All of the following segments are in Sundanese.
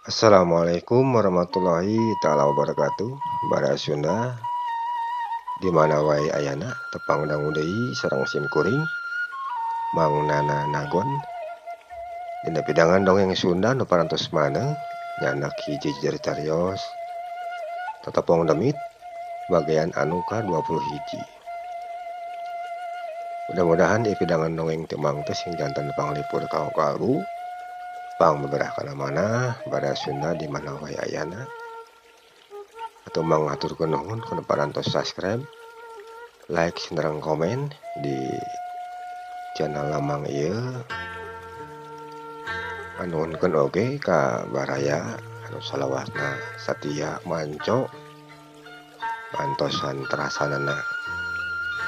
Assalamualaikum warahmatullahi taala wabarakatuh. Baraya Sunda di mana wae ayana tepang dangu deui sareng sim kuring Mang Nana Nagon dina pidangan dongeng Sunda nu parantos maneh nyanak hiji jejer carios Totopong Demit bagian anu ka 20 hiji. Mudah-mudahan di pidangan dongeng teu Mang teh sing janten panglipur ka kalbu, pangbeberah kana manah baraya Sunda di mana wae ayana. Atuh Mang ngaturkeun nuhun kana parantos subscribe, like, sareng komen di channel Lamang ieu. Nganuhunkeun oge ka baraya anu salawasna satia manco antosan terasanana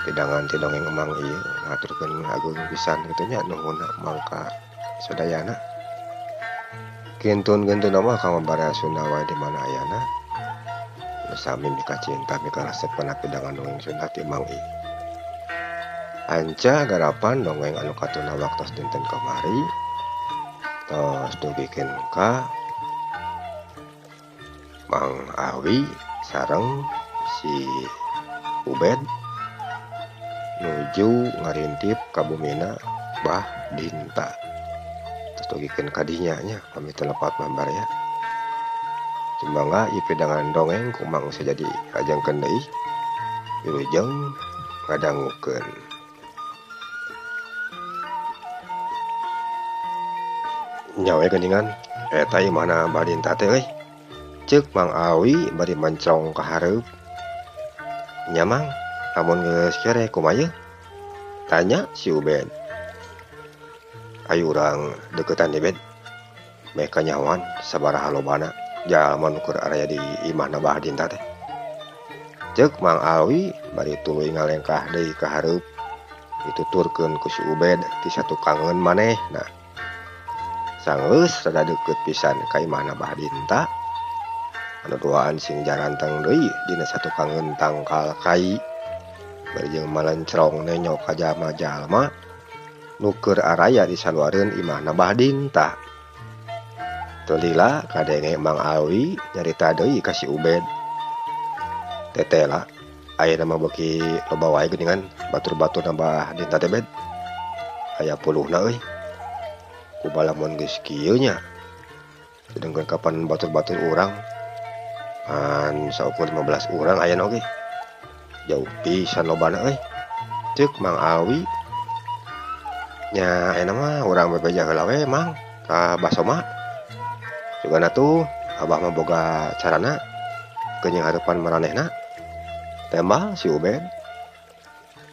pidangan ti dongeng Emang ieu, ngaturkeun agung pisan kitu nya nuhunna Mang ka sadayana. Kintun-kintun mah ka baraya Sunda wae di mana ayana nu sami mikacinta mikaresep kana pidangan dongeng Sunda ti Mang ieu. Anca garapan dongeng anu katuna waktos dinten kamari tos dugikeun ka Mang Awi sareng si Ubed nuju ngarintip ka bumina Bah Dinta. Tos dugikeun ka dinya nya, pami teu lepat mah baraya. Sumangga ieu pidangan dongeng ku Mang sajadi lajengkeun deui. Wilujeng ngadangukeun. Nya we geuningan eta imahna Bah Dinta teh euy. Ceuk Mang Awi bari mencrong ka hareup. Nya Mang, lamun geus kere kumaha yeuh? Tanya si Ubed. Ayu urang deukeutan deui, Bed. Meh kanyahoan sabaraha lobana jalma nu keur araya di imahna Bah Dinta teh. Ceuk Mang Awi bari tuluy ngalengkah deui ka hareup. Dituturkeun ku si Ubed ti satukangeun manehna. Sanggeus rada deukeut pisan ka imahna Bah Dinta, anu duaan sing jaranteng deui dina satukangeun tangkal kai. Bari jeung malencrong nenyo ka jalma-jalma nu keur araya di saluareun imahna Bah Dinta. Teu lila kadenge Mang Awi nyarita deui ka si Ubed. Tetela ayeuna mah beuki loba wae geuningan batur-baturna Bah Dinta teh, Bed. Aya puluhna euy. Kumaha lamun geus kieu nya? Sedengkeun kapan batur-batur urang ngan saukur 15 urang ayana oge. Jauh pisan lobana euy. Ceuk Mang Awi. Nya ayeuna mah urang bebeja heula we Mang ka Bah Soma. Sugana tuh abah mah boga carana keur nyanghareupan maranehna. Tembal si Ubed.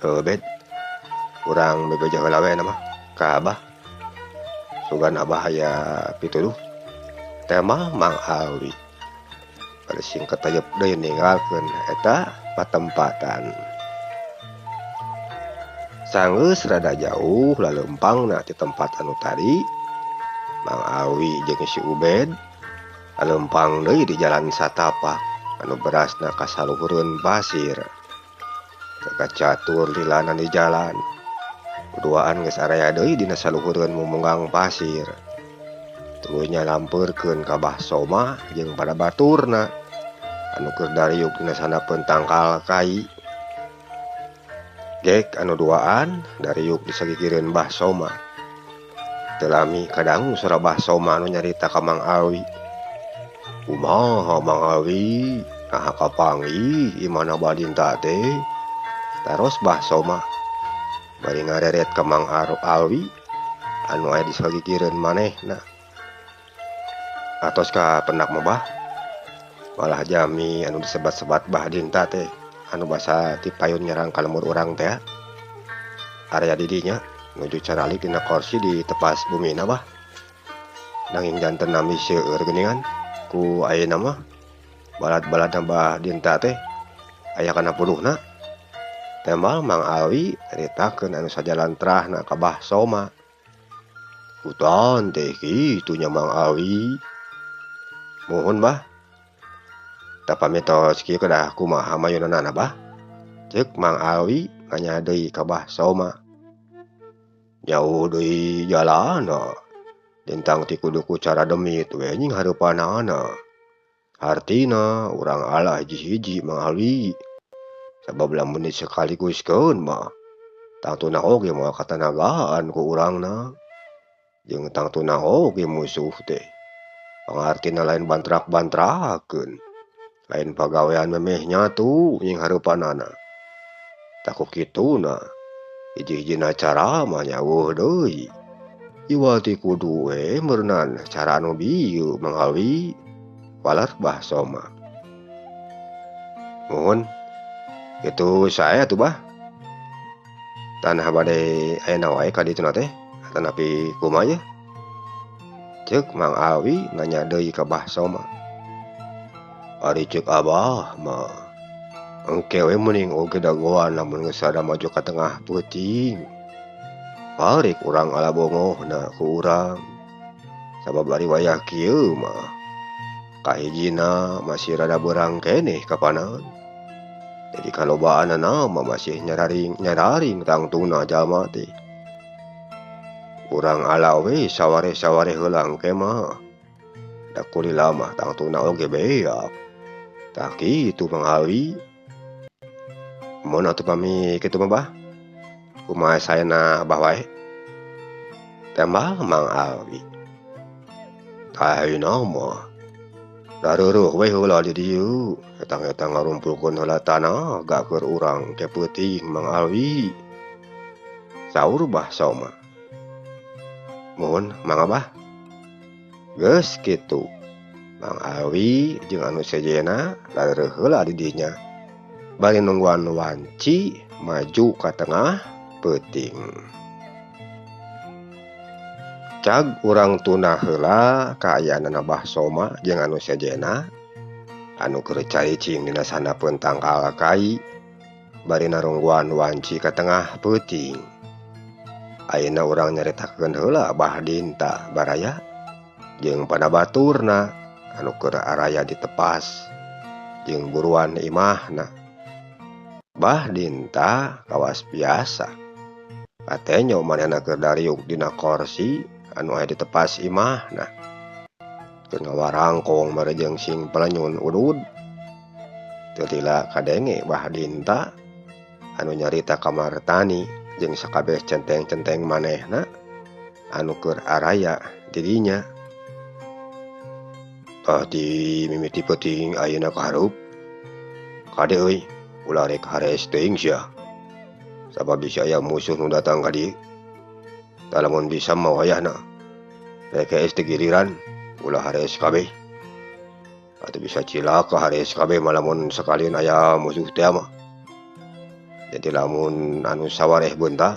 Heuh, Bed. Urang bebeja heula we ayeuna mah ka abah. Sugan abah aya pituduh. Tembal Mang Awi. Bari sing ketayeup deui ninggalkeun eta patempatan. Sanggeus rada jauh laleumpangna ti tempat anu tadi, Mang Awi jeung si Ubed laleumpang deui di jalan satapak anu berasna kasaluhureun pasir. Teu kacatur lilana di jalan. Duaan geus araya deui dina saluhureun mumunggang pasir. Tuluy nyalampeurkeun ka Bah Soma jeung pada baturna anu keur dariuk dina sandapeun tangkal kai. Gek anu duaan dariuk di sagigireun Bah Soma. Teu lami kadangu sora Bah Soma anu nyarita ka Mang Awi. Kumaha Mang Awi? Naha kapanggih imahna Bah Dinta teh? Taros Bah Soma bari ngareret ka Mang Awi anu aya di sagigireun manehna. Atos ka pendak mah, Bah. Malah jami anu disebat-sebat Bah Dinta teh anu basa ti payun nyerang ka lembur urang teh area di dinya nuju caralik dina korsi di tepas bumina, Bah. Nanging janten nami seueur geuningan ku ayeuna mah balad-balad Bah Dinta teh aya kana puluhna. Tembal Mang Awi nyaritakeun anu sajalantrahna ka Bah Soma. Kutan teh kitu nya, Mang Awi. Muhun, Bah. Tah pami tos kieu kedah kumaha mayunanana, Bah? Ceuk Mang Awi nanya deui ka Bah Soma. Jauh deui jalanna. Dintang ti kudu ku cara demit we nying hareupanana. Hartina urang ala hiji-hiji Mang Alwi. Sabab lamun disekaliguskeun mah tangtuna oge moal katanagaan ku urangna. Jeung tangtuna oge musuh teh. Pangartina lain bantrak-bantrakeun. Lain pagawean memeh nyatu nying hareupanana. Tah ku kituna hiji-hijina cara mah nya eueuh deui. Iwati kudu we meureunan cara anu bieu Mang Alwi. Waler Bah Soma. Muhun itu saya tuh bah. Tanah bade ayeuna wae ka dituna teh atanapi kumaha ye? Ceuk Mang Alwi nanya deui ka Bah Soma. Ari ceuk Abah mah engke we meuning oge dagoan lamun geus sada maju ka tengah peuting. Balik urang ala bongohna ku urang. Sabab ari wayah kieu mah kahijina masih rada beurang keneh kapanan. Jadi kalobaanana mah masih nyararing tangtuna jalma teh. Urang ala we saware-saware heula engke mah. Da kulila mah tangtuna oge beak. Tah kitu Mang Alwi. Mun atuh pami kitu mah bah. Kumaha saena Abah wae? Tembal Mang Alwi. Tah ayeuna mah dareureuk we heula di dieu, etang-etang ngarumpulkeun heula tanaga keur urang ke peuting Mang Alwi. Saur Bah Soma. Muhun Mang Abah. Geus kitu. Mang Alwi jeung anu sejenna dareureuk heula di dinya. Bari nungguan wanci maju ka tengah peuting. Cag urang tuna heula kaayaanana Bah Soma jeung anu sejenna anu keur caricing dina sandapeun tangkal kai bari narungguan wanci ka tengah peuting. Ayeuna urang nyaritakeun heula Bah Dinta baraya jeung panabaturna anu keur araya ditepas jeung buruan imahna. Bah Dinta kawas biasa katenyo manehna keur dariuk dina korsi anu aya ditepas imahna. Keur ngawarangkong marejeng sing pelenyun udud. Teu lila kadenge Bah Dinta anu nyarita ka Martani jeung sakabeh centeng-centeng manehna anu keur araya di dinya. Tah ti mimiti peuting ayeuna ka hareup. Kade euy, ulah rek harees teuing sia. Sabab bisi aya musuh nu datang ka dieu. Tah lamun bisa mah wayahna. Rek hees teh giliran, ulah harees kabeh. Atuh bisa cilaka harees kabeh mah lamun sakalian aya musuh teh mah. Jadi lamun anu sawareh beunta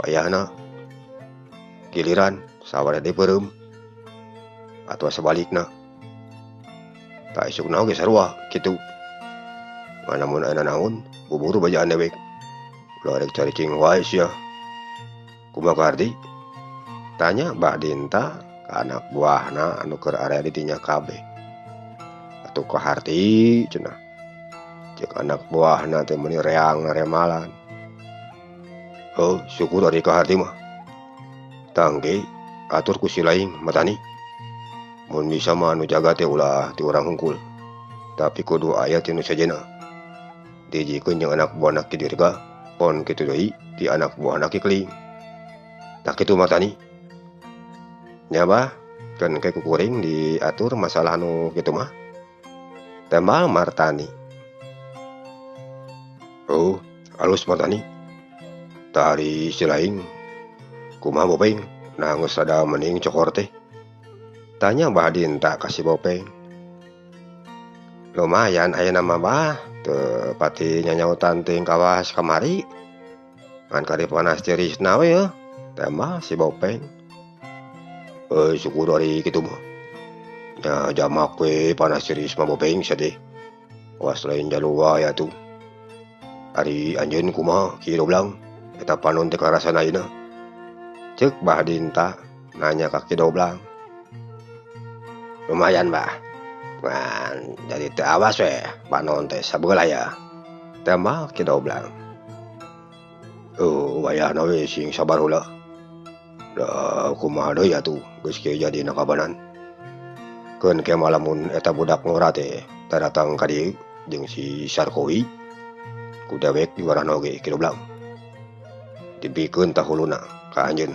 wayahna giliran sawareh deui peureum atawa sabalikna. Tah isukna oge sarua kitu. Ngan lamun aya nanaon buburu bajaan dewek. Ulah rek caricing wae sia. Kumaha kaharti? Tanya Bah Dinta ka anak buahna anu keur area di dinya kabeh. Atuh kaharti cenah. Ceuk anak buahna teh meuni reang remalan. Oh, syukur ari kaharti mah. Tangge atur ku si laing matani. Mun bisa mah anu jaga teh ulah ti urang hungkul. Tapi kudu aya ti nu sejenna. Dijikeun jeung anak buahna Ki Dirga, pon kitu deui ti anak buahna Ki Keling. Tah kitu Martani. Nya bah, keun ke kukuring diatur masalah anu kitu mah. Tembal Martani. Oh, alus Martani. Tah ari si laing kumaha Bopeng? Nah geus rada mending cokor teh. Tanya Bah Dinta ka si Bopeng. Lumayan ayeuna mah bah, teu pati nyanyautan teuing kawas kamari. Ngan kari panas tirisna we yeuh. Tembal si Bopeng. Syukur ari kitu mah. Nya jamak we panas tiris mah Bopeng sia teh. Awas lain jalu wae atuh. Ari anjeun kumaha Ki Doblang? Eta panon teh karasana ayeuna. Ceuk Bah Dinta nanya ka Ki Doblang. Lumayan bah. Ngan jadi teu awas we panon teh sabeula ya. Tembal Ki Doblang. Oh, wayahna we sing sabar heula. Da kumaha deui atuh geus kieu jadina kabanan. Keun ke lamun eta budak ngora teh daratang ka dieu jeung si Sarkowi ku dewek juarana oge Ki Doblang. Dibikeun tah huluna ka anjeun.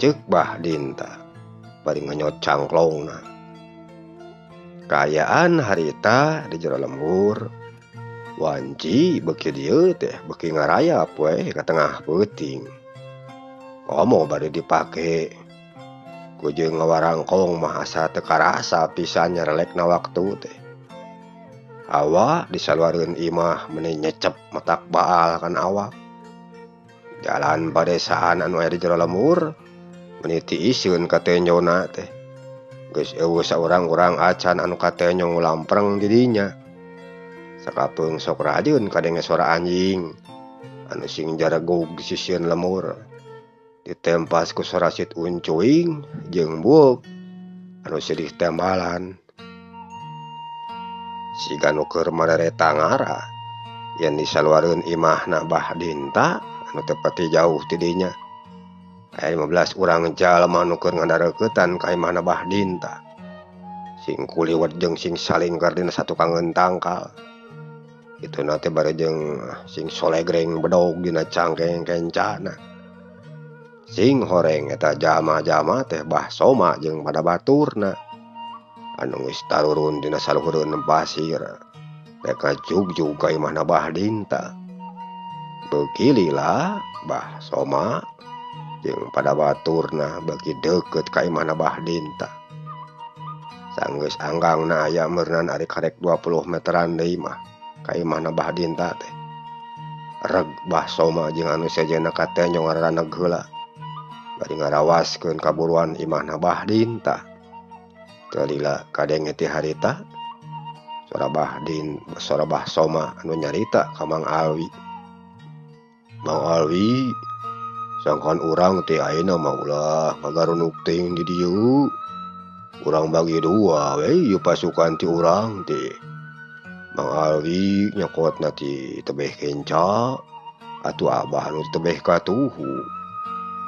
Ceuk Bah Dinta bari ngenyot cangklongna. Kaayaan harita di jero lembur wanci beuki dieu teh beuki ngarayap we ka tengah peuting. Komo bade dipake ku jeung ngawarangkong mah asa teu karasa pisan nyarelekna waktu teh. Hawa disaluareun imah meuni nyecep matak baal kana awak. Jalan padesaan anu aya di jero lembur meuni tiiseun katenjona teh. Geus eueuh saurang-urang acan anu katenjo ngulampreng di dinya. Sakapeung sok rajeun kadenge sora anjing anu sing jaregug di sisieun lemur. Ditempas ku sora sit uncuing jeung buuk anu silih tembalan. Siga nu keur marereta ngara yen disaluareun imahna Bah Dinta anu teu pati jauh ti dinya. Aya 15 urang jalma nu keur ngadareukeutan ka imahna Bah Dinta. Sing kuliwet jeung sing salingkar dina satukangeun tangkal. Kituna teh bari jeung sing solegreng bedog dina cangkeng kencana. Sing horeng eta jalma-jalma teh Bah Soma jeung pada baturna anu geus tarurun dina saluhureun pasir rek ngajugjug ka imahna Bah Dinta. Beuki lila Bah Soma jeung pada baturna beuki deukeut ka imahna Bah Dinta. Sanggeus anggangna aya meureunan ari karek 20 meteran deui mah ka imahna Bah Dinta teh. Reg Bah Soma jeung anu sejenna katenjo ngaraneg heula bari ngarawaskeun kaburuan imahna Bah Dinta. Teu lila kadenge ti harita sora Bah Din sora Bah Soma anu nyarita ka Mang Alwi. Mang Alwi, sangkan urang teh ayeuna mah ulah ngagarunuk teuing di dieu. Urang bagi dua we ieu pasukan ti urang teh. Mang Alwi nyokotna ti tebeh kenca atuh abah nu tebeh katuhu.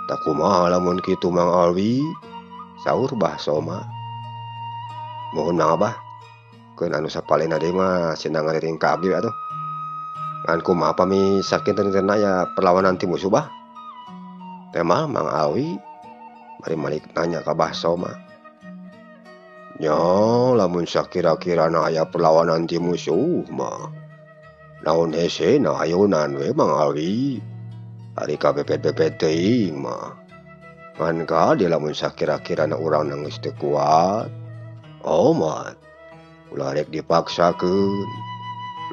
Tak kumaha lamun kitu Mang Alwi, saur Bah Soma. Mohon Mang Abah, keun anu sapalihna deui mah sina ngariring ka abdi atuh. Ngan kumaha pami sakinten-kintenna aya perlawanan ti musuh bah? Tema Mang Alwi bari malik nanya ka Bah Soma. Nya lamun sakira-kirana aya perlawanan ti musuh mah naon hesena ayunan we Mang Alwi. Ari kabepet-bepet teuing mah. Ngan kade lamun sakira-kirana urang geus teu kuat, omat ulah rek dipaksakeun,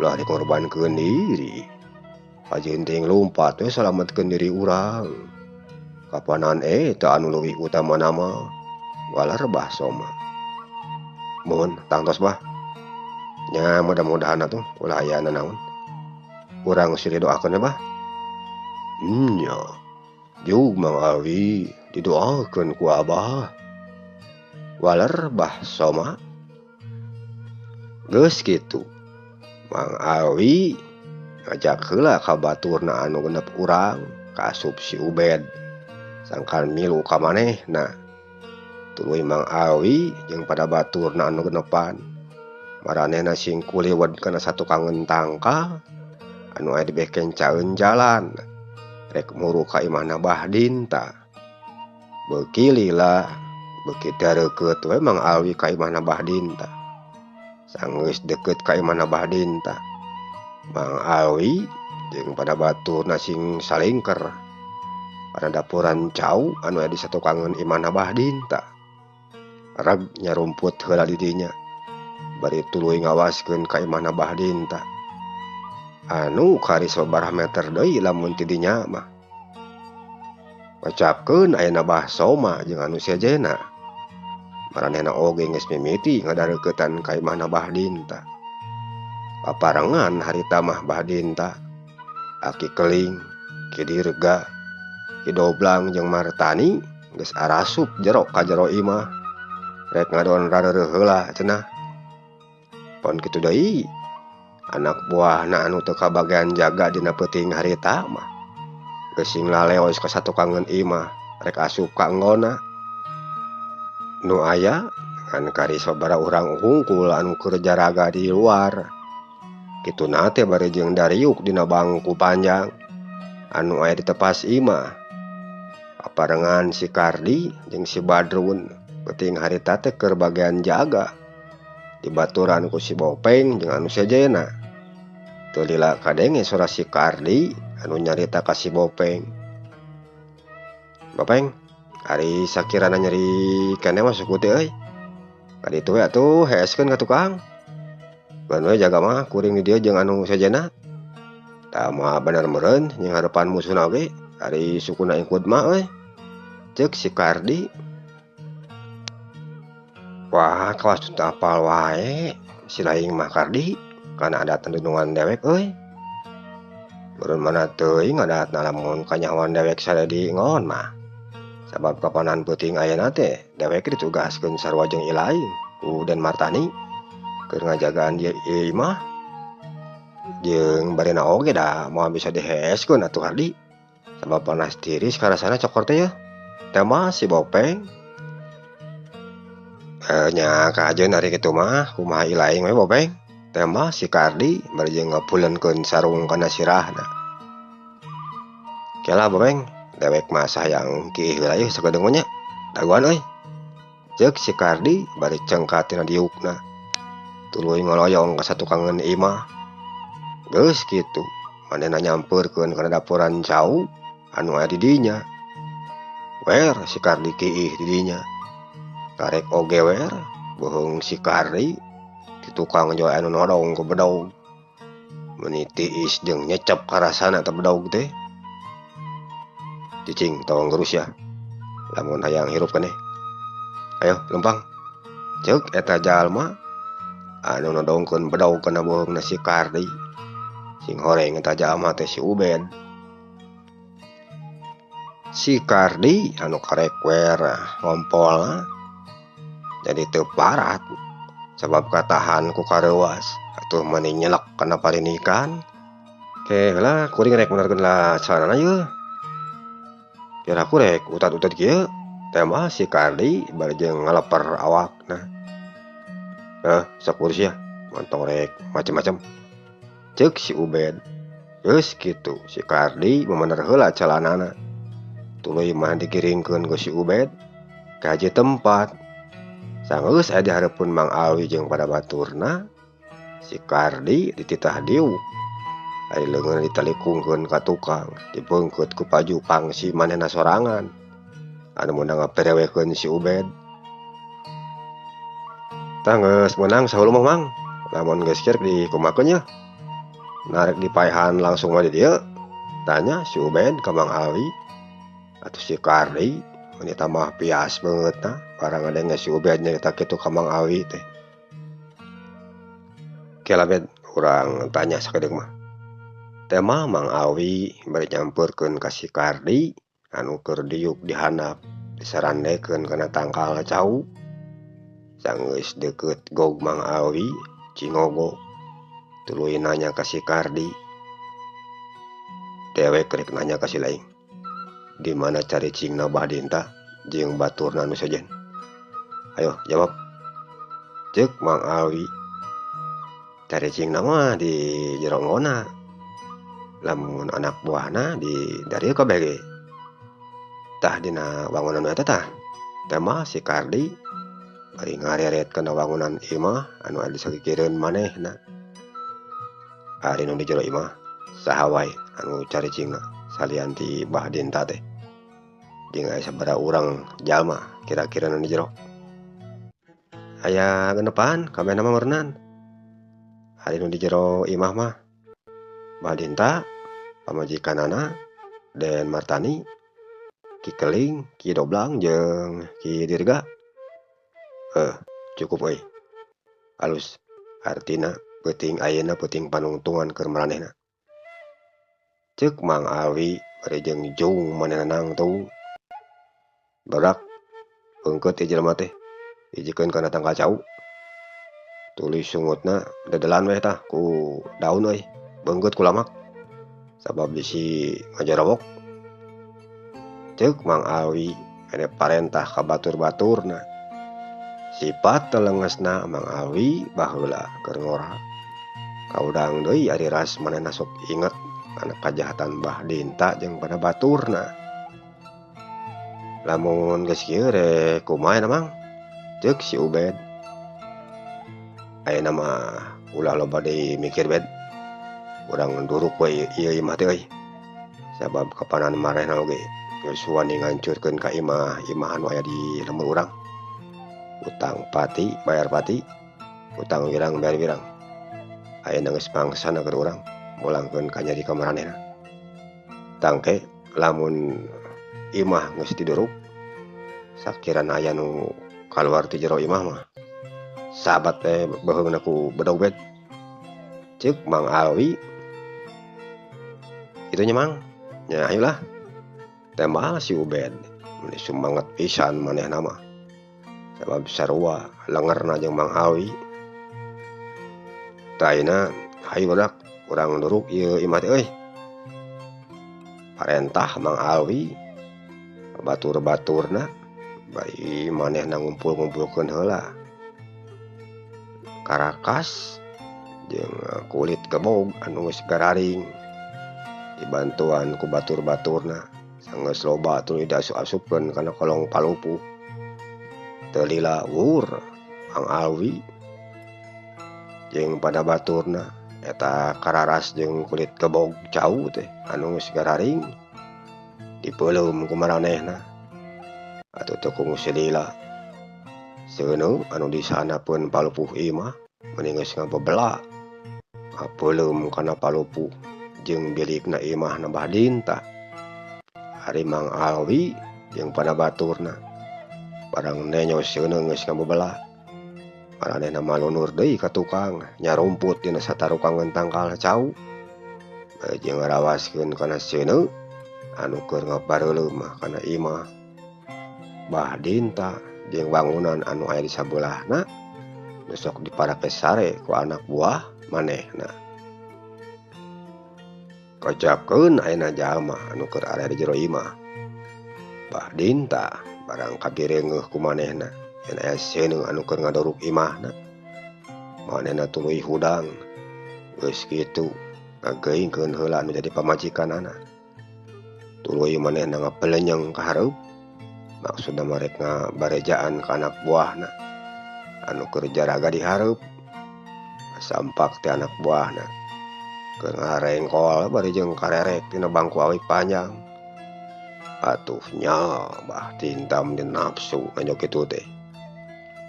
ulah rek ngorbankeun diri. Hajeun teuing lumpat we salametkeun diri urang. Kapanan eta anu leuwih utamana mah walar Bah Soma. Mohon tangtos bah. Nya mudah-mudahan atuh ulah aya nanaon. Urang silih doakeun we bah. Nya, jug Mang Alwi didoakeun ku abah. Waler Bah Soma. Geus kitu Mang Alwi ngajak heula ka baturna anu genep urang kaasup si Ubed sangkan milu ka manehna. Tuluy Mang Alwi jeung pada baturna anu genepan maranehna sing kuliwet kana satukangeun tangkal anu aya di beh kencaeun jalan rek muru ka imahna Bah Dinta. Beuki lila beuki dareukeut we Mang Alwi ka imahna Bah Dinta. Sanggeus deukeut ka imahna Bah Dinta, Mang Alwi jeung pada baturna sing salingker kana dapuran cau anu aya di satukangeun imahna Bah Dinta. Reg nyarumput heula di dinya bari tuluy ngawaskeun ka imahna Bah Dinta. Anu kari sabaraha meter deui lamun ti dinya mah. Wacapkeun ayeuna Bah Soma jeung anu sejenna. Maranehna oge geus mimiti ngadareuketan ka imahna Bah Dinta. Paparengan harita mah Bah Dinta, Aki Keling, Ki Dirga, Ki Doblang jeung Martani geus arasup jero ka jero imah. Rek ngadon rareureun heula cenah. Pon kitu deui anak buahna anu teu kabagean jaga dina peuting harita mah geus sing laleos ka satukangeun imah rek asup ka enggona. Nu aya ngan kari sabaraha urang hungkul anu keur jaraga di luar. Kituna teh bari jeung dariuk dina bangku panjang anu aya di tepas imah. Paparengan si Kardi jeung si Badrun peuting harita teh keur bagian jaga. Dibaturan ku si Bopeng jeung anu sejenna. Teu lila kadenge sora si Kardi anu nyarita ka si Bopeng. Bopeng, ari sakirana nyeri keneh mah suku teh euy. Ka ditu we atuh heeskeun ka tukang. Keun we jaga mah kuring di dieu jeung anu sejenna. Tah moal bener meureun jeung harepan musuhna oge ari sukuna ingkud mah euy. Ceuk si Kardi. Wah, kawas teu apal wae si laing mah Kardi kana adat dunungan dewek euy. Meureun mana teuing adatna lamun kanyahoan dewek sare di ngon mah. Sabab kapanan peuting ayeuna teh dewek ditugaskeun sarua jeung ilaing ku Den Martani keur ngajagaan ieu imah. Jeung barina oge da moal bisa diheeskeun atuh Kardi. Sabab panas tiris karasana cokor teh yeuh. Teh mah si Bopeng. Nya kajeun ari kitu mah kumaha ilaing we Bopeng. Teh mah si Kardi bari jeung ngapuleunkeun sarung kana sirahna. Kela Bopeng, dewek mah sayang kiih heula yeuh sakedeung mah nya. Dagoan euy. Ceuk si Kardi bari cengkat tina diukna. Tuluy ngoloyong ka satukangeun imah. Geus kitu, manehna nyampeurkeun kana dapuran cau anu aya di dinya. Wer si Kardi kiih di dinya. Karek oge wer beuheung si Kardi di tukang joe anu nodong ku bedog. Meuni tiis jeung nyecep karasana teh bedog teh. Cicing tong gerus ya. Lamun hayang hirup keneh. Ayo lempang. Ceuk eta jalma anu nodongkeun bedog kana beuheungna si Kardi. Sing horeng eta jalma teh si Ubed. Si Kardi anu karek wer ngompolna jadi teu parat sabab katahan ku kareuwas atuh meuni nyelek kana parinikan. Ke heula kuring rek menerkeun lah calanana yeuh. Kira aku rek utat-utat kieu teh mah si Kardi bari jeung ngaleper awakna. Sok urus ya, montong rek macem-macem. Ceuk si Ubed. Geus kitu si Kardi memener heula calanana. Tuluy mah digiringkeun ku si Ubed ka hiji tempat. Sanggeus aya di hareupeun Mang Alwi jeung pada baturna, si Kardi dititah diuk. Ari leungeun ditalikungkeun ka tukang, dibeungkeut ku paju pangsi manehna sorangan anu meunang ngaperewekeun si Ubed. Tah geus meunang sahulu mah Mang, lamun geus kieu dikumakeun yeuh. Narek dipaehan langsung we di dieu, tanya si Ubed ka Mang Alwi. Atuh si Kardi meuni tambah pias beungeutna barang ngadenge si Ubed nyarita kitu ka Mang Alwi teh. Kela Bed, urang tanya sakedeung mah. Teh mah Mang Alwi bari nyampeurkeun ka si Kardi anu keur diuk di handap disarandekeun kana tangkal cau. Sanggeus deukeut gog Mang Alwi cingogo tuluy nanya ka si Kardi. Dewek rek nanya ka si laing. Di mana cari cingna Bah Dinta jeung baturna nu sejen? Ayo jawab. Ceuk Mang Alwi. Cari cingna mah di jero nggona. Lamun anak buahna di darieu kabeh ge. Tah dina wangunan eta tah. Teh mah si Kardi bari ngareret kana wangunan imah anu aya di sakikireun manehna. Ari nu di jero imah saha wae anu cari cingna salian ti Bah Dinta teh. Jeung aya sabaraha urang jalma kira-kira nu di jero. Aya genepan kabehna mah meureunan. Ari nu di jero imah mah Bah Dinta, pamajikanana, Den Martani, Ki Keling, Ki Doblang jeung Ki Dirga. Cukup euy. Alus artina peuting ayeuna peuting panungtungan keur maranehna. Ceuk Mang Alwi bari jeung jung manehna nangtung. Barudak beungkeut ieu jelema teh hijikeun kana tangkal cau. Tuluy sungutna dedelan we tah ku daun euy, beungkeut ku lamak. Sabab bisi ngajarowok. Ceuk Mang Alwi aya parentah ka batur-baturna. Sifat telengesna Mang Alwi baheula keur ngora. Kaudang deui ari ras manehna sok inget kana kajahatan Bah Dinta jeung pada baturna. Lamun geus kieu rek kumaha na Mang? Ceuk si Ubed. Ayeuna mah ulah loba deui mikir Bed. Urang duruk we ieu imah teh euy. Sabab kapanan marehna oge geus wani ngancurkeun ka imah imah anu aya di lembur urang. Utang pati bayar pati, utang wirang bayar wirang. Ayeuna geus pangsana keur urang mulangkeun ka nyari ka maranehna. Tangke lamun imah geus diduruk sakirana aya nu kaluar ti jero imah mah sahabat teh beuheungna ku bedog Bed. Ceuk Mang Alwi. Kitu nya Mang. Nya hayulah. Tembal si Ubed. Meuni sumanget pisan manehna mah. Sabab sarua lengerna jeung Mang Alwi. Tah ayeuna hayu barudak urang duruk ieu imah teh euy. Parentah Mang Alwi batur-baturna bari manehna ngumpul-ngumpulkeun heula karakas jeung kulit gebog anu geus gararing dibantuan ku batur-baturna sanggeus loba tuluy diasup-asupkeun kana kolong palupuh. Teu lila wur Mang Alwi jeung pada baturna eta kararas jeung kulit gebog cau teh anu geus gararing dipeuleum ku maranehna. Atuh teu kungsi lila seuneu anu disanapeun palupuh imah meni geus ngabebela ngapeuleum kana palupuh jeung bilikna imah Bah Dinta. Ari Mang Alwi jeung pada baturna barang nenyo seuneu geus ngabebela maranehna malunur deui ka tukang nyarumput dina satarukangeun tangkal cau jeung ngarawaskeun kana seuneu anu keur ngabareuleum mah kana imah Bah Dinta jeung bangunan anu aya di sabelahna nu sok diparake sare ku anak buah manehna. Kocapkeun ayeuna jalma anu keur aya di jero imah Bah Dinta barang kabireungeuh ku manehna yen aya seuneu anu keur ngadoruk imahna. Manehna tuluy hudang geus kitu ngageuingkeun heula anu jadi pamajikanana. Tuluy manehna ngapelenyeng ka hareup maksudna marek ngabarejaan ka anak buahna anu keur jaraga di hareup. Sampak teh anak buahna keur ngarengkol bari jeung karerek tina bangku awi panjang. Atuh nya Bah Dinta meni nafsu anu kitu teh.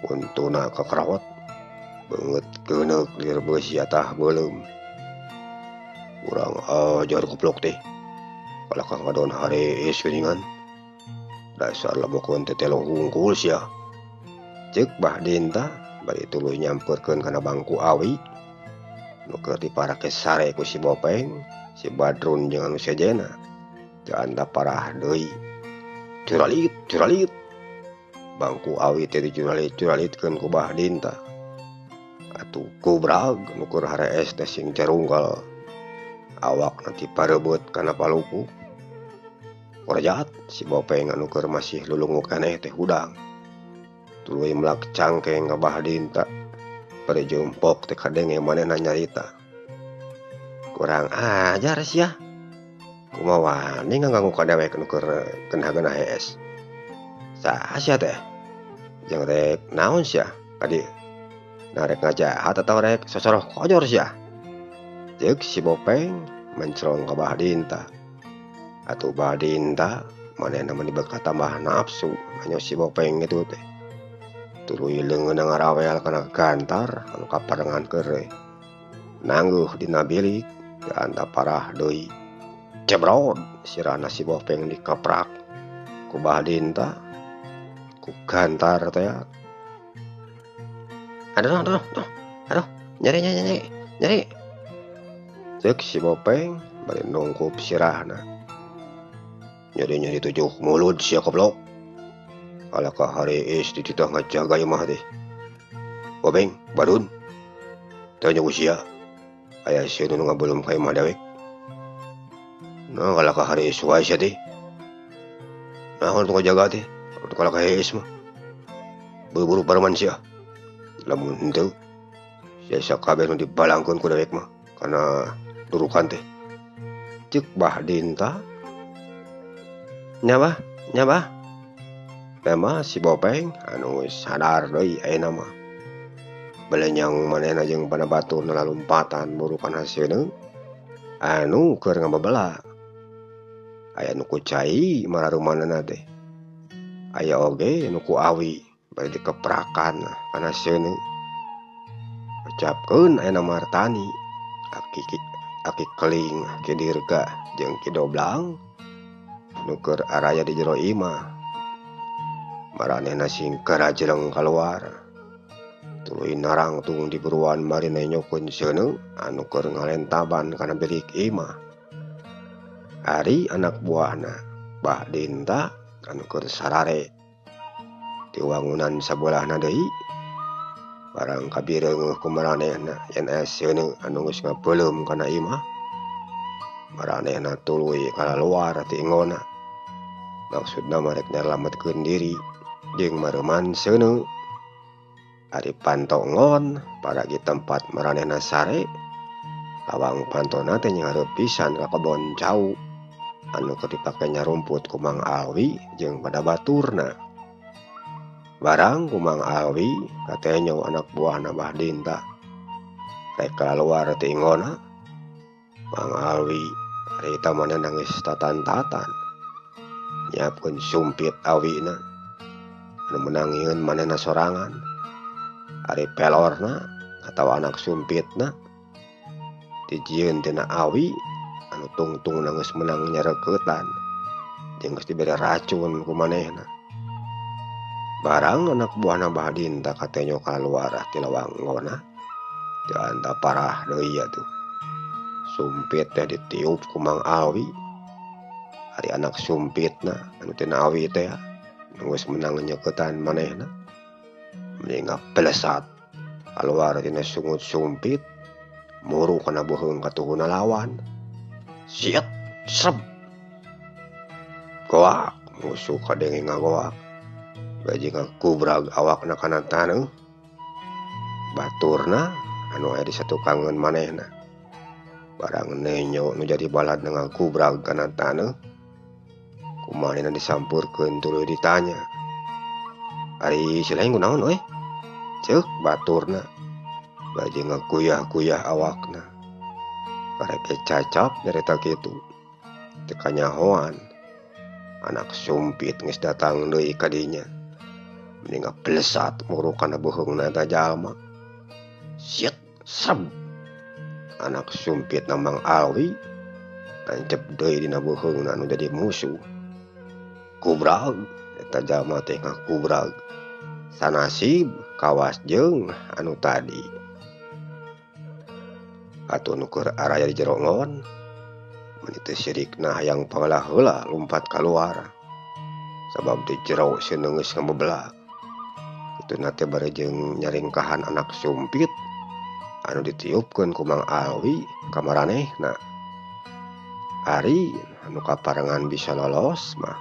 Untuna kakerawat beungeut keuneuk lir beusi atah beuleum. Urang ajar goblok teh. Kalakah ngadon harees geuningan. Dasar lamokeun teh telo hungkul sia. Ceuk Bah Dinta bari tuluy nyamperkeun kana bangku awi nu keur diparake sare ku si Bopeng, si Badrun jeung anu sejenna. Teu anda parah deui. Curalit, curalit. Bangku awi teh dicuralit-curalitkeun ku Bah Dinta. Atuh kubrag nu keur harees teh sing carunggal. Awakna tiparebeut kana palupuh. Korjat si Bopeng anu keur masih lulungu keneh teh hudang. Tuluy melak cangkeng ka Bah Dinta. Bari jempok teh kadenge manehna nyarita. Kurang ajar sia. Kumaha wani ngaganggu ka dewek nu keur genah-genah hees. Saha sia teh? Jeung rek naon sia ka dieu? Nah rek ngajahat atawa rek sosoroh kojor sia? Ceuk si Bopeng mencrong ka Bah Dinta. Atuh Bah Dinta manehna meni beuka tambah nafsu anu si Bopeng kitu teh. Tuluy leungeunna ngarawel kana gantar anu kaparengan keureuy. Nangguh dina bilik teu anda parah deui. Cebrod sirahna si Bopeng dikaprak ku Bah Dinta ku gantar teh. Aduh aduh aduh aduh nyeri nyeri nyeri nyeri. Ceuk si Bopeng bari nungkup sirahna. Nyeri-nyeri tujuh mulut sia goblok. Alakah harees dititah ngajaga imah teh. Bopeng, Badun. Teu nyaho sia. Aya sieun nu ngabeuleum ka imah dewek. Nah kalakah harees wae sia teh. Naon tong jaga teh kalah ka hees mah. Buru-buru pareman sia. Lamun henteu sia sakabeh nu dibalangkeun ku dewek mah kana durukan teh. Ceuk Bah Dinta. Nya bah, nya bah. Tema si Bopeng anu geus sadar deui ayeuna mah. Belenyang manehna jeung panabaturna lalumpatan buru kana seuneu anu keur ngababela. Aya nu ku cai mararumanana teh. Aya oge nu ku awi bari dikeprakan kana seuneu. Ucapkeun ayeuna Martani, aki keling, Ki Dirga jeung Ki Doblang nu keur araya di jero imah. Maranehna sing karajreng kaluar. Tuluy narangtung di buruan bari nenyokeun seuneu anu keur ngalentaban kana bilik imah. Ari anak buahna Bah Dinta anu keur sarare di wangunan sabelahna deui. Barang kabireungeuh ku maranehna yen aya seuneu anu geus ngapeuleum kana imah. Maranehna tuluy kalaluar ti inggona. Maksudna marek nyalametkeun diri jeung mareuman seuneu. Ari pantonggon paragi tempat maranehna sare. Lawang pantona teh nyahareup pisan ka kebon cau anu keur dipake nyarumput ku Mang Alwi jeung pada baturna. Barang ku Mang Alwi katenyo anak buahna Bah Dinta. Rek kaluar ti inggona. Mang Alwi harita manehna geus tatan-tatan. Nyiapkeun sumpit awina anu menangieun manehna sorangan. Ari pelorna atawa anak sumpitna dijieun tina awi anu tungtungna geus meunang nyareukeutan jeung geus dibere racun ku manehna. Barang anak buahna Bah Dinta katenyo kaluar ti lawang nggona teu anta parah deui atuh. Sumpit teh ditiup ku Mang Alwi. Ari anak sumpitna anu tina awi teh nu geus meunang nyeukeutan manehna meni ngapelesat kaluar tina sungut sumpit muru kana beuheung katuhuna lawan. Siet sreb goak musuh kadenge ngagoak baji ngakubrag awakna kana taneuh. Baturna anu aya di satukangeun manehna. Barang nenyo nu jadi baladna ngakubrag kana taneuh kumanehna disampurkeun tuluy ditanya. Ari si lain kunaon euy? Ceuk baturna baji ngakuyah-kuyah awakna. Karek cacap nyarita kitu. Teu kanyahoan anak sumpit geus datang deui ka dinya. Meni ngapelesat muru kana beuheungna eta jalma. Siet sreb. Anak sumpit na Mang Alwi tancep deui dina beuheungna anu jadi musuh. Kubrag eta jalma teh ngakubrag. Sanasib kawas jeung anu tadi. Atuh nu keur araya di jero ngon meni teu sirikna hayang pangalah heula lumpat kaluar. Sabab di jero seuneu geus ngabebela. Kituna teh bari jeung nyaringkahan anak sumpit anu ditiupkeun ku Mang Alwi ka maranehna. Ari anu kaparengan bisa lolos mah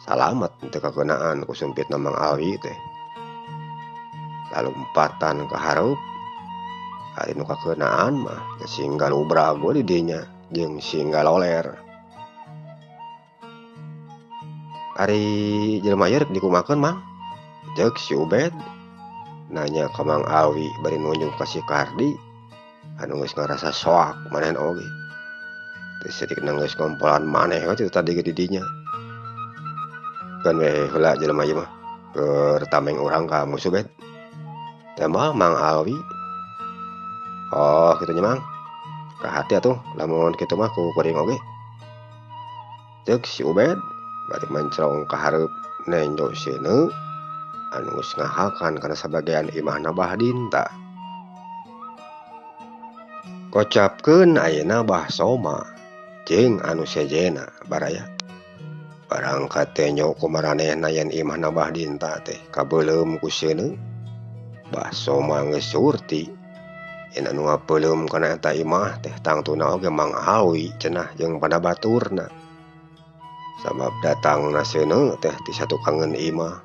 salamet teu kakeunaan ku sumpitna Mang Alwi teh. Lalumpatan ka hareup. Ari nu kakeunaan mah singgal ubrag we di dinya jeung singgal loler. Ari jelema ieu rek dikumakeun Mang? Ceuk si Ubed nanya ka Mang Alwi bari nunjuk ka si Kardi anu geus ngarasa soak manehna oge. Teu sirikna geus ngompolan maneh we teu tadi ge di dinya. Keun we heula jelema ieu mah keur tameng urang ka musuh Bet. Teh mah Mang Alwi. Oh kitu nya Mang. Kahati atuh lamun kitu mah ku kuring oge. Ceuk si Ubed bari mancrong ka hareup nenjo seuneu anu geus ngahakan kana sabagean imahna Bah Dinta. Kocapkeun ayeuna Bah Soma jeung anu sejenna baraya. Barang katenyo ku maranehna yen imahna Bah Dinta teh kabeuleum ku seuneu. Bah Soma geus surti yen anu ngapeuleum kana eta imah teh tangtuna oge Mang Alwi cenah jeung pada baturna. Sabab datangna seuneu teh ti satukangeun imah.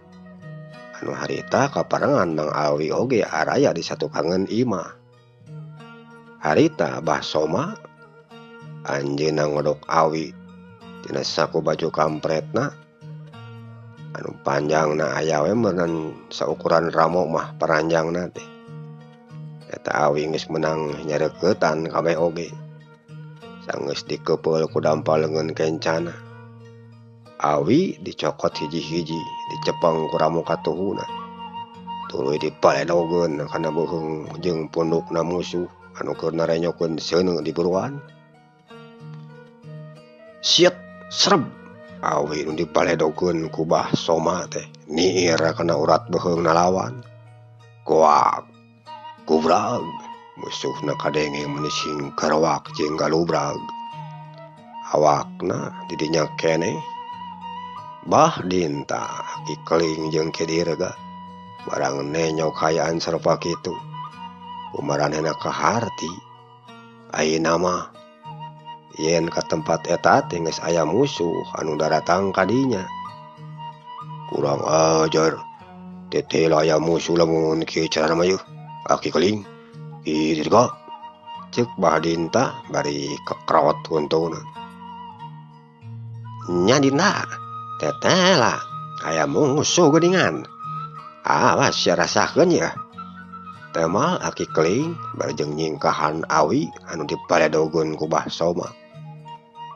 Anu harita kaparengan Mang Awi oge araya di satukangeun imah. Harita Bah Soma anjeunna ngodok awi tina saku baju kampretna anu panjangna aya we meureun saukuran ramo mah paranjangna teh. Eta awi geus meunang nyareukeutan kabeh oge. Sanggeus dikepeul ku dampal leungeun kencana. Awi dicokot hiji-hiji dicepeng ku ramo katuhuna. Tuluy dipaledogeun kana beuheung jeung pundukna musuh anu keur narenyokeun seuneu di buruan. Siet sreb awi nu dipaledogeun ku Bah Soma teh niir kana urat beuheungna lawan. Goak gubrag musuhna kadenge meuni sing karawak jeung galubrag. Awakna didinya keneh. Bah Dinta Ki Keling jeung Ki Dirga barang nenyok hayaan sarupa kitu. Kumaranehna kaharti. Ayeuna mah yen ka tempat eta teh geus aya musuh anu daratang ka dinya. Kurang ajar. Teteh aya musuh lamun kieu carana mah yeuh. Ki Keling, Ki Dirga. Ceuk Bah Dinta bari kekrot huntuna. Nya Dinta. Teteh lah, aya musuh geuningan. Awas sia rasakeun ya. Temal Aki Keling bari jeung nyingkahan awi anu dipaledogeun ku Bah Soma.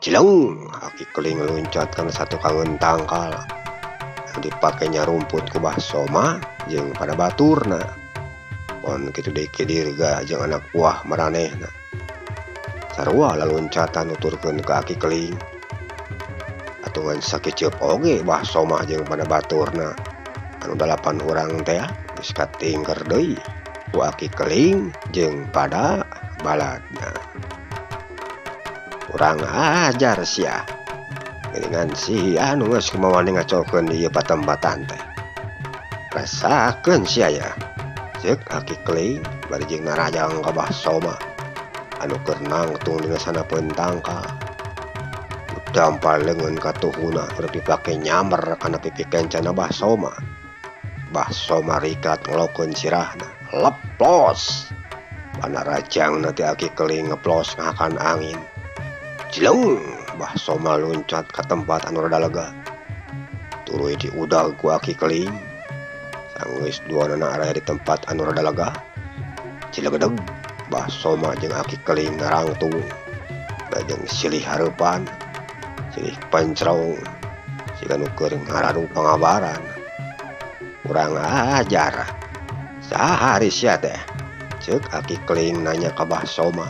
Cileng, Aki Keling luncat kana satukangeun tangkal anu dipake nyarumput ku Bah Soma jeung pada baturna. Pon kitu deui Ki Dirga jeung anak buah maranehna. Sarua laluncatan nuturkeun ka Aki Keling. Atungan sakiceup oge Bah Soma jeung pada baturna anu 8 urang teh geus katingker deui ku Aki Keling jeung pada baladna. Urang ajar sia. Geuningan sia anu geus kumaha ngacokeun ieu patempatan teh. Rasakeun sia ya. Ceuk Aki Keling bari jeung narajang ka Bah Soma anu keur nangtung dina sanapeun tangkal. Dampal leungeun katuhuna rek dipake nyamber kana pipi kencana Bah Soma. Bah Soma rikat ngelokeun sirahna. Leplos. Panarajangna teh Aki Keling ngeplos ngahakan angin. Cileng, Bah Soma luncat ka tempat anu rada lega. Tuluy diudag ku Aki Keling. Sanggeus duanana araya di tempat anu rada lega. Cilegedeg, Bah Soma jeung Aki Keling narangtung. Bajeng silih hareupan. Silih pancrong siga nu keur ngaradu pangabaran. Urang ajar. Saha ari sia teh? Ceuk Aki Keling nanya ka Bah Soma.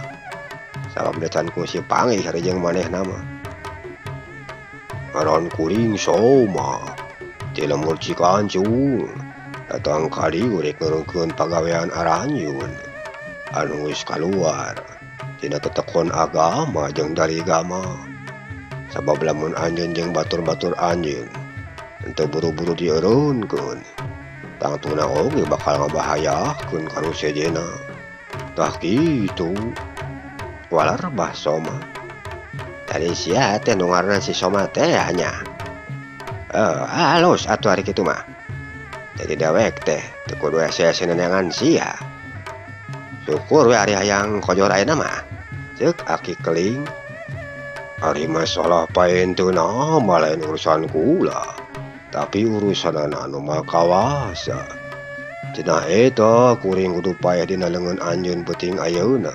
Sabab can kungsi panggih ari jeung manehna mah. Ngaran kuring Soma ti lembur Cikancung. Datang ka dieu rek nurunkeun pagawean aranjeun anu geus kaluar tina tetekon agama jeung darigama. Sabab lamun anjeun jeung batur-batur anjeun henteu buru-buru dieureunkeun, tangtuna oge bakal ngabahayakeun ka nu sejenna. Tah kitu. Walar Bah Soma. Tadi sia teh nu ngaranna si Soma teh nya. Halus atuh ari kitu mah. Jadi dewek teh teu kudu hese-hese neangan sia. Syukur we ari hayang kojor ayeuna mah. Ceuk Aki Keling. Ari masalah paenteuna mah lain urusan kula, tapi urusanana anu maha kawasa. Cenah eta kuring kudu paeh dina leungeun anjeun peuting ayeuna.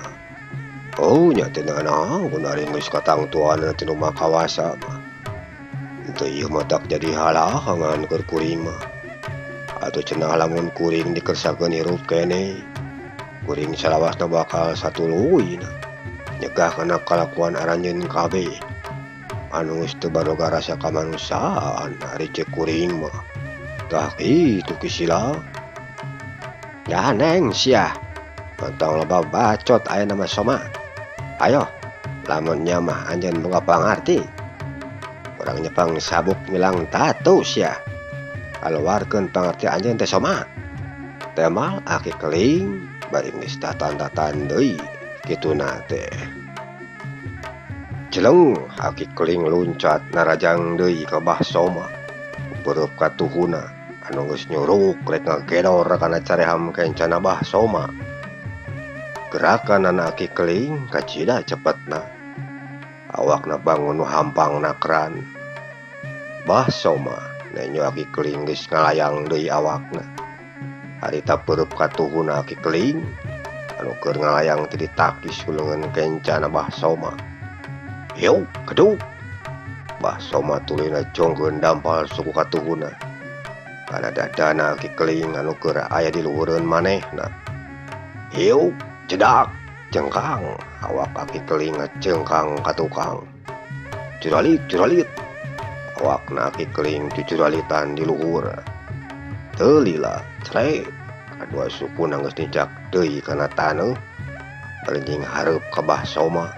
Oh nya teh naon ari geus katangtuanna ti nu maha kawasa mah. Henteu ieu mah tak jadi halangan keur kuring mah. Atuh cenah lamun kuring dikersakeun hirup keneh, kuring salawasna bakal satuluyna. Nyegah kana kalakuan aranjeun kabeh anu geus teu baroga rasa kamanusiaan ari ceuk kuring mah. Tah kitu Ki Sila. Ganeng sia. Tong loba bacot ayeuna mah Soma. Ayo, lamun nya mah anjeun boga pangarti. Urang nyepang sabuk milang tatu sia. Kaluarkeun pangarti anjeun teh Soma. Temal Aki Keling bari geus tatan-tatan deui kituna teh. Jeleng Aki Keling luncat narajang deui ka Bah Soma. Beureub katuhuna anu geus nyuruk rek ngagedor kana careham kencana Bah Soma. Gerakan Aki Keling kacida cepetna. Awakna bangun nu hampang nakran. Bah Soma nenyo Aki Keling geus ngalayang deui awakna. Harita beureub katuhuna Aki Keling anu keur ngalayang teh ditakis ku leungeun kencana Bah Soma. Yuk, keduk. Bah Soma tulina jongkeun dampal suku katuhuna. Kana dadana Aki Keling anu keur aya di luhureun manehna. Yuk, jedak, cengkang. Awak Aki Keling ngacengkang ka tukang. Curalit, curalit. Awakna Aki Keling cucuralitan di luhur. Teu lila, cre. Kadua sukuna geus nincak deui kana taneuh. Balenjing hareup ka Bah Soma.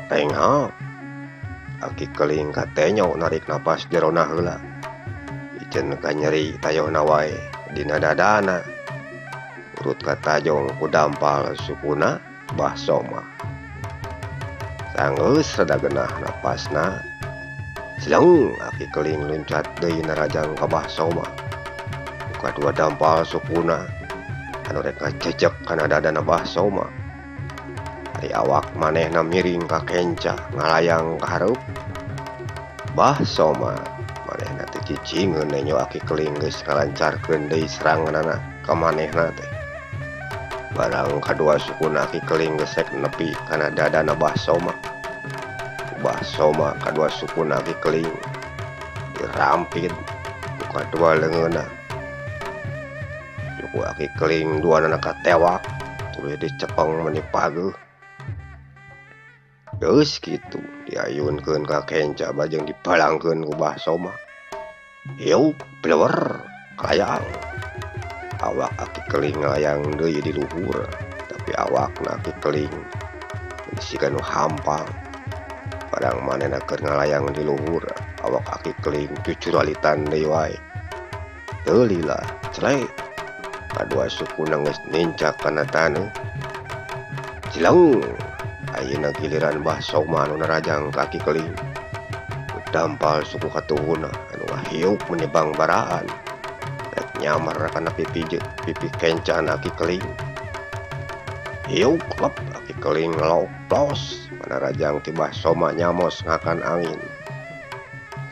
Renghap. Aki Keling katenyo narik napas jerona heula. Iceun ka nyeri tayohna wae dina dadana. Urut katajong ku dampal sukuna Bah Soma. Sanggeus rada genah napasna. Sileng Aki Keling luncat deui narajang ka Bah Soma. Kadua dampal sukuna anu rek ngacecek kana dadana Bah Soma. Ari awak manehna miring ka kenca ngalayang ka hareup. Bah Soma manehna teh cicingeun nenyo Aki Keling geus ngalancarkeun deui seranganana ka manehna teh. Barang kadua sukuna Aki Keling geus rek nepi kana dadana Bah Soma. Bah Soma kadua sukuna Aki Keling dirampit ku kadua leungeunna. Suku Aki Keling duanana katewak tuluy dicepeng meuni pageuh. Geus kitu diayunkeun ka kenca bajeng dibalangkeun ku Bah Soma. Yeup, blewer, kalayang. Awak Aki Keling ngalayang deui di luhur, tapi awakna Aki Keling siga nu hampang. Padang manehna keur ngalayang di luhur, awak Aki Keling cucuralitan deui wae. Teu lila, clek. Kadua sukuna geus nincak kana taneuh. Cileng. Ayeuna giliran Bah Soma anu narajang ka Aki Keling. Dampal suku katuhuna anu ngahiup meuni bangbaraan. Rek nyamar kana pipi pipi kencana Aki Keling. Hiup klep Aki Keling ngeloplos panarajang ti Bah Soma nyamos ngakan angin.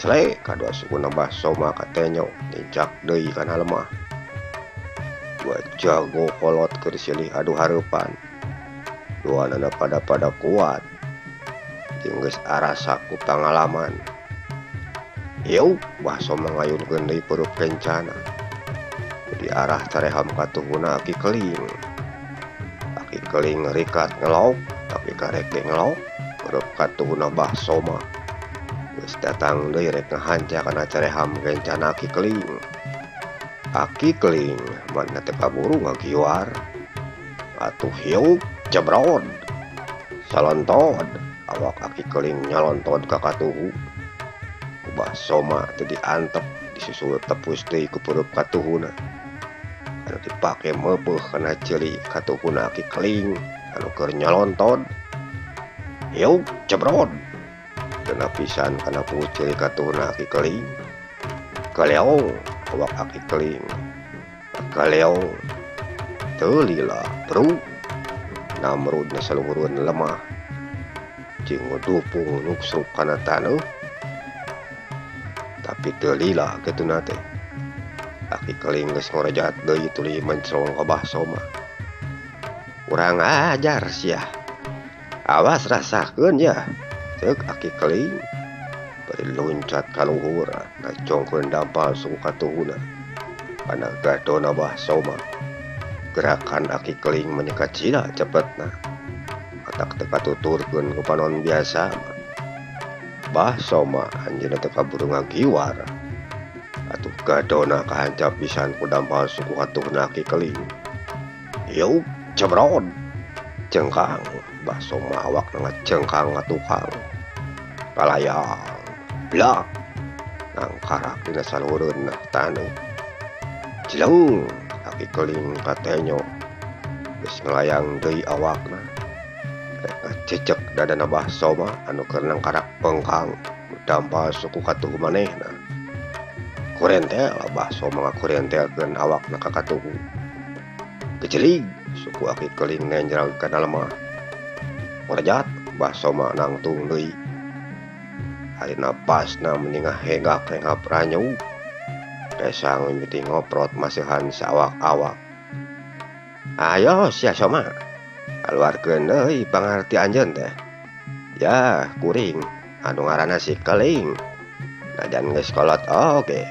Clek kadua sukuna Bah Soma katenyo nincak deui kana lemah. Dua jago kolot keur silih adu hareupan. Duanana pada-pada kuat. Jeung geus arasa ku pangalaman. Yeup, Bah Soma ngayunkeun deui peurup kencana. Di arah careham katuhuna Aki Keling. Aki Keling ngerikat ngelok, tapi karek ge ngelok peurup katuhuna Bah Soma. Geus datang deui rek ngahanca kana careham kencana Aki Keling. Aki Keling mana teu kaburu ngagiwar. Atuh hiup jebrod. Salontod awak Aki Keling nyalontod ka katuhu. Bah Soma teu diantep disusul tepus deui ku peurup katuhuna. Anu dipake meubeuh kana ceuli katuhuna Aki Keling anu keur nyalontod. Hiup jebrod. Kena pisan kana puguh ceuli katuhuna Aki Keling. Kaleong awak Aki Keling. Kaleong teu lila bru. Namrudna saluhureun lemah. Jeung ngudupung nuksruk kana taneuh. Tapi teu lila kituna teh. Aki Keling geus ngorejat deui tuluy mencrong ka Bah Soma. Urang ajar sia. Awas rasakeun ya. Ceuk Aki Keling. Bari loncat ka luhur ngacongkeun dampal suku katuhuna. Kana gadona Bah Soma. Gerakan Aki Keling meuni kacida cepetna. Katak teu katuturkeun ku panon biasa. Bah Soma anjeunna teu kaburu ngagiwar. Atuh gadona kahancap pisan ku dampal suku katuhna Aki Keling. Yeup, jebrod. Cengkang, Bah Soma awakna ngacengkang ka tukang. Kalayang, blak. Nangkarak dina saluhureun taneuh. Cileng, Aki Keling katenyo. Geus ngalayang deui awakna. Rek ngacecek dadana Bah Soma anu keur nangkarak pengkang dampal suku katuhu manehna. Kurentel Bah Soma ngakurentelkeun awakna ka katuhu. Kecelig suku Aki Keling nenjrag kana lemah. Ngorejat Bah Soma nangtung deui. Ari napasna meni ngahegak-hegap ranyu. Kesang mimiti ngoprot masihan saawak-awak. Ayo sia Soma, kaluarkeun deui pangarti anjeun teh. Yah kuring anu ngaranna si Keling. Najan geus kolot oge.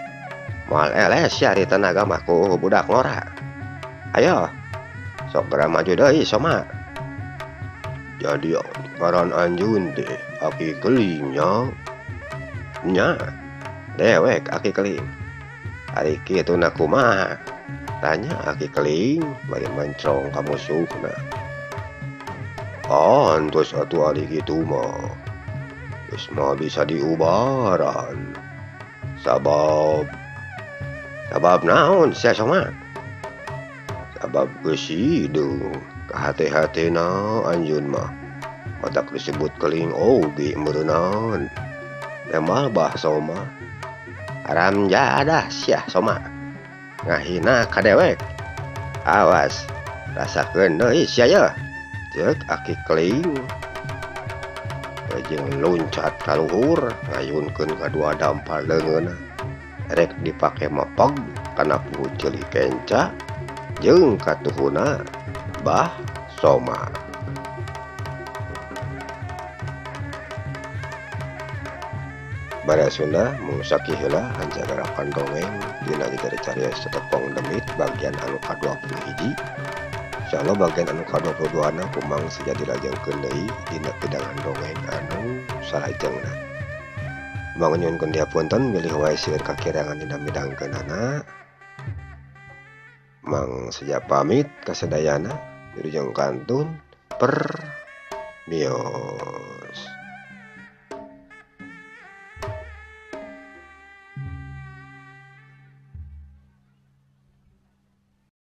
Moal eleh sia ari tenaga mah ku budak ngora. Ayo sok geura maju deui Soma. Jadi ngaran anjeun teh Aki Keling nya. Nya dewek Aki Keling. Ari kitu na kumaha? Tanya Aki Keling bari mencrong ka musuhna. Antos atuh ari kitu mah. Geus mah bisa diubaran. Sabab naon sia Soma? Sabab geus hideung ka hate-hatena anjeun mah. Matak disebut Keling oge meureunan. Tembal Bah Soma. Haram jadah sia Soma. Ngahina ka dewek. Awas, rasakeun deui sia yeuh. Ceuk Aki Keling. Jeung loncat ka luhur ngayunkeun kadua dampal leungeunna. Rek dipake mepeg kana puhu ceuli kenca jeung katuhuna Bah Soma. Baraya Sunda mung sakieu heula hanjagarapan dongeng dina carita Tetepong Demit bagian anu ka-21. Insyaallah bagian anu ka-22 na kumang seja dilajengkeun deui dina pidangan dongeng anu salajengna. Mang nyuhunkeun dihapunten bilih wae seueur kakirangan dina midangkeunana. Mang seja pamit kasadayana wilujeng kantun permios.